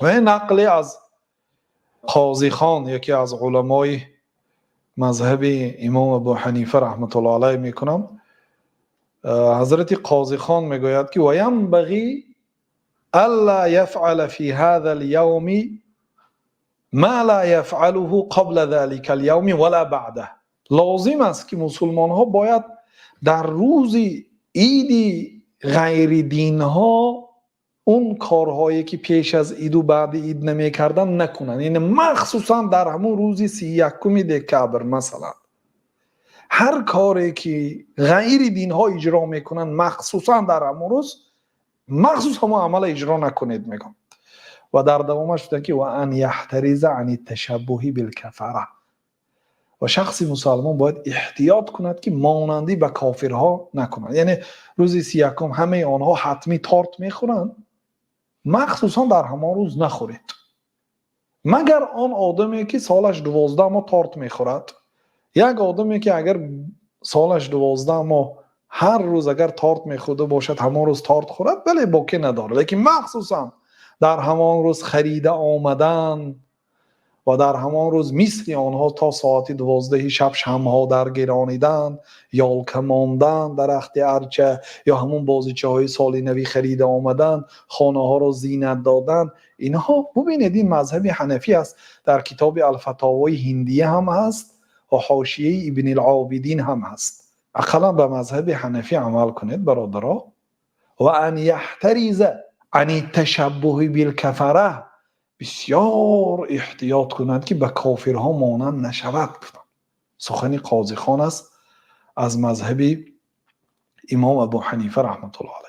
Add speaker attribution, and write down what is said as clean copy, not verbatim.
Speaker 1: Ва нақле аз Қозихон, яке аз уламои мазҳаби имом Абу Ҳанифа раҳматуллоҳи алайҳ, мекунам. Ҳазрати Қозихон мегӯяд, ки وينبغي ألا يفعل في هذا اليوم ما لا يفعله قبل ذلك اليوم ولا بعده. Лозим аст, ки мусулмонҳо бояд дар рӯзи иди ғайри динҳо он корҳое, ки пеш аз иду баъди ид намекарданд, накунанд. Яъне махсусан дар ҳамон рӯзи 31-уми декабр, масалан, ҳар коре, ки ғайри динҳо иҷро мекунанд, махсусан дар ҳамон рӯз махсус ҳамон амала иҷро накунед, мегӯям. Ва дар давомаш гуфтанд, ки وأن يحترز عن التشبه بالكفرة. Ва шахси мусалмон бояд эҳтиёт кунад, ки монандӣ ба кофирҳо накунад. Яъне рӯзи 31-ум ҳамаи онҳо ҳатмӣ торт мехӯранд, махсусан дар ҳамон рӯз нахӯред, магар он одаме, ки солаш 12 моҳ торт мехӯрад. Як одаме, ки агар солаш 12 моҳ ҳар рӯз агар торт мехӯрда бошад, ҳамон рӯз торт хӯрад, бале, боке надорад. Лекин махсусан дар ҳамон рӯз харида омадан ва дар ҳамон рӯз мисли онҳо то соати 12-и шаб шамъҳо даргиронидан, ёлка мондан, дарахти арча ё ҳамон бозичаҳои соли навӣ харида омадан, хонаҳоро зинат додан, инҳо, бубинед, ин мазҳаби ҳанафӣ аст. Дар китоби Алфатовои Ҳиндия ҳам ҳаст ва ҳошияи Ибнилобидин ҳам ҳаст. Ақаллан ба мазҳаби ҳанафӣ амал кунед, бародаро. وأن يحترز عن التشبه بالكفرة. Бисёр эҳтиёт кунанд, ки ба кофирҳо монанд нашавад, гуфтанд. Сухани Қозихон аст аз мазҳаби имом Абу Ҳанифа раҳматуллоҳ алайҳ.